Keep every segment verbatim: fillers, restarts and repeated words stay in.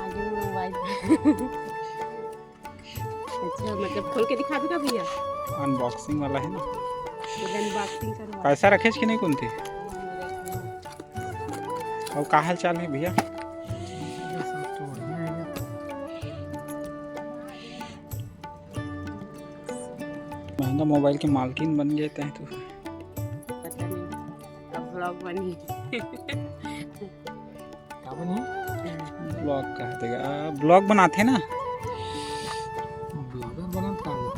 आगे में मोबाइल। अच्छा, मतलब खोल के दिखा दूंगा भैया? अनबॉक्सिंग वाला है ना। अनबॉक्सिंग करवा। पैसा रखेस कि नहीं कुंती? अउ का हाल चाल है भैया? महंगा मोबाइल के मालकिन बन गए तैं तो। पता नहीं, अब ब्लॉग बनी। का बनी? ब्लॉग कहते गा, ब्लॉग बनाते ना। ब्लॉगर बनत का बे?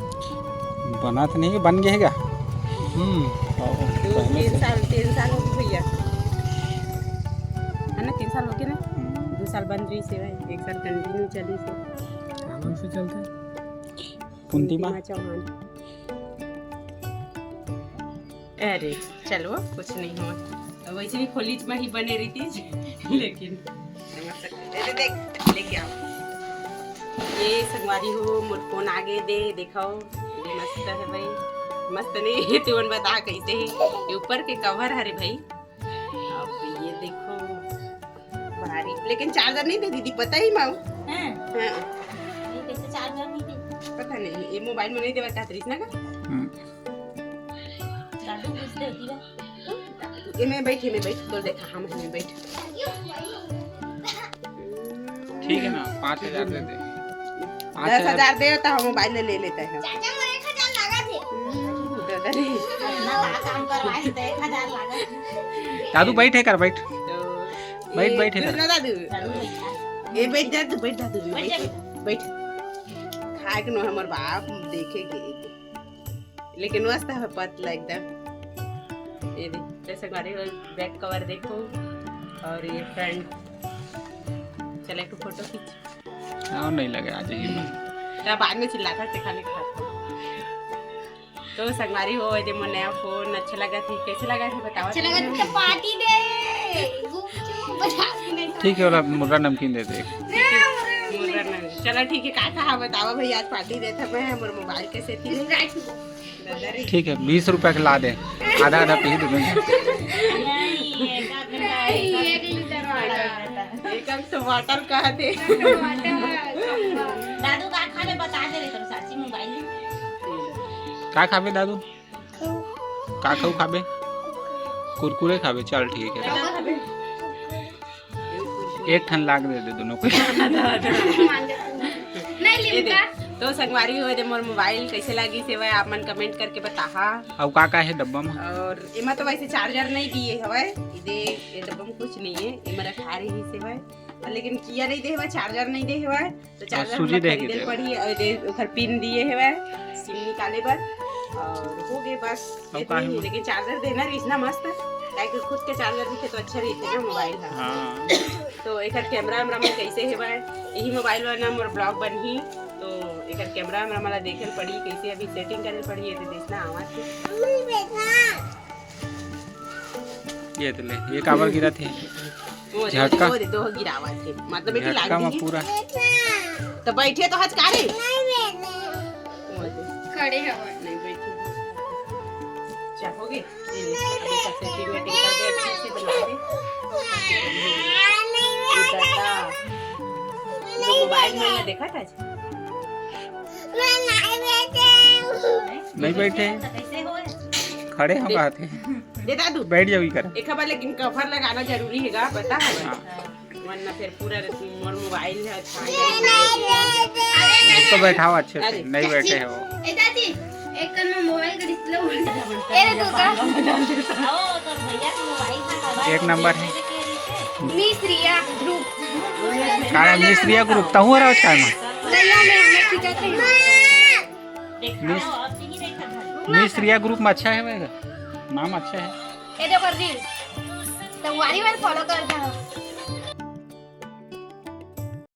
बनत नहीं, बन गए गा। हम्म। और दो, पहले तीन से साल, तीन साल हो गए भैया। है ना, तीन साल हो गए ना? हम्म। दो साल बंद रही से भाई, एक साल कंटिन्यू चली से। आराम से चलते। कुंती माँ। कुंती माँ चौहान। अरे, चलो, कुछ नहीं हो। वैसे भी खोलीच में ही बने रही थी, लेकिन अरे देख, लेके आओ। ये संगवारी हो, मोर फोन आगे दे, देखो, ये मस्त है भाई, मस्त नहीं है, तुमन बता कैसे है। ये ऊपर के कवर हरे भाई, अब ये देखो भारी, लेकिन चार्जर नहीं दे दीदी, पता ही माऊ। हाँ। हाँ। ये कैसे चार्जर नहीं दे? पता नहीं, ये मोबाइल में नहीं देवा चाहत रहीस ना का? हम्म। दादू पूछते होती ना। ये में बैठ, ये में बैठ, तो देखा हम, ये में बैठ। ठीक है ना, पाँच हजार दे दे। पाँच हजार। दस हजार दे तो हम मोबाइल ले, ले लेते हैं। चाचा, मोर एक हजार लगा थे। हम्म, दादा रे। ना, का काम करवाए तो एक हजार लगा थे। दादू बैठ है कर, बैठ। तो बैठ, ये बैठ है कर। दूसरा दादू। दादू बैठ। ये बैठ जा, तू बैठ दादू, बैठ बैठ। जा। बैठ। खाए के नो हमर बाप देखे के। लेकिन मस्त है, पतला एकदम। ये देख, जैसे हमारे बैक कवर देखो, और ये फ्रंट। चले एक फोटो खींच। और नहीं लगे, आ जाइए। तब बाद में चिल्लाता से खाली खा। तो संगवारी हो, ये मोर नया फोन अच्छा लगा थी, कैसे लगा थी बताओ। अच्छा लगा थी तो पार्टी दे, गुपचुप बता के नहीं ठीक है, वाला मुर्रा नमकीन दे दे। मुर्रा नमकीन। चलो ठीक है, का कहा बताओ भैया, आज पार्टी देता मैं, हमर मोबाइल कैसे थी। ठीक है, बीस रुपया के ला दे, आधा आधा पी दूँ। नहीं, एक आध घंटा, नहीं, एक लीटर वाला। एक आध टमाटर कहा दे। दादू का खाबे बता दे रे, तोर साची मोबाइल। का खाबे दादू? का खाऊ खाबे? कुरकुरे खाबे, चल ठीक है। एक ठन लाग दे दे दोनों को। नहीं, ये लिम्का। देख, तो संगवारी हो, ये मोर मोबाइल कैसे लागी से हवय, आप मन कमेंट करके बताहा। अउ का का है डब्बा में? और एमा तो वैसे चार्जर नहीं दिए हवय, ये दे, ये डब्बा में कुछ नहीं है, एमा रखा रही से हवय, लेकिन किया नहीं दे हवय, चार्जर नहीं दे हवय। तो चार्जर सूजी हमला दे के खरीदे देव। पड़ी, और दे, ओकर पिन दिए हवय, सिम निकाले बर, और हो गए बस अब इतनी काहे ही। में? लेकिन चार्जर देना रहिस ना मस्त, ताकि खुद के चार्जर दिखे तो अच्छा रहिथे ना मोबाइल हा। हाँ। तो एकर कैमरा वैमरा में कैसे हेवय, यही मोबाइल वाला मोर ब्लॉग बनही, तो एकर कैमरा वैमरा मला देखे ल पड़ी, कैसे अभी सेटिंग करे ल पड़ी, ये तो देखना आवाज के। ये तो ले, ये काबर गिरा थे? वो दे, झटका? वो दे, तो गिरावा थे। मतलब, बेटी झटका लाग में गई। पूरा। तो बैठे तो हज कारे? वो दे। खड़े हवा। नहीं बैठे। चाहोगे? ये ले, अभी तक सेटिंग वेटिंग कर दे, अच्छे से बना दे। ये दादा। वो मोबाइल में ना देखा था? नहीं बैठे। खड़े हम बात है। दे दादू। बैठ जाओ इकर। एक बार लेकिन कवर लगाना जरूरी है गा, पता है? हाँ। वरना फिर पूरा मोर मोबाइल है, छान जाएगा। इसको बैठाओ अच्छे से, अरे। नहीं बैठे हो। ए चाची, एक कन में मोबाइल का डिस्प्ले उड़ गया। ए रे दुर्गा। एक नंबर है। मिस रिया ग्रुप। का है मिस रिया ग्रुप? तहु रहो छाय में। भैया, मैं, मैं खिंचाते हैं। मिस, मिस रिया ग्रुप में अच्छा है भाई, नाम अच्छा है। ए देखो रील, तो वारी वार फॉलो करता है।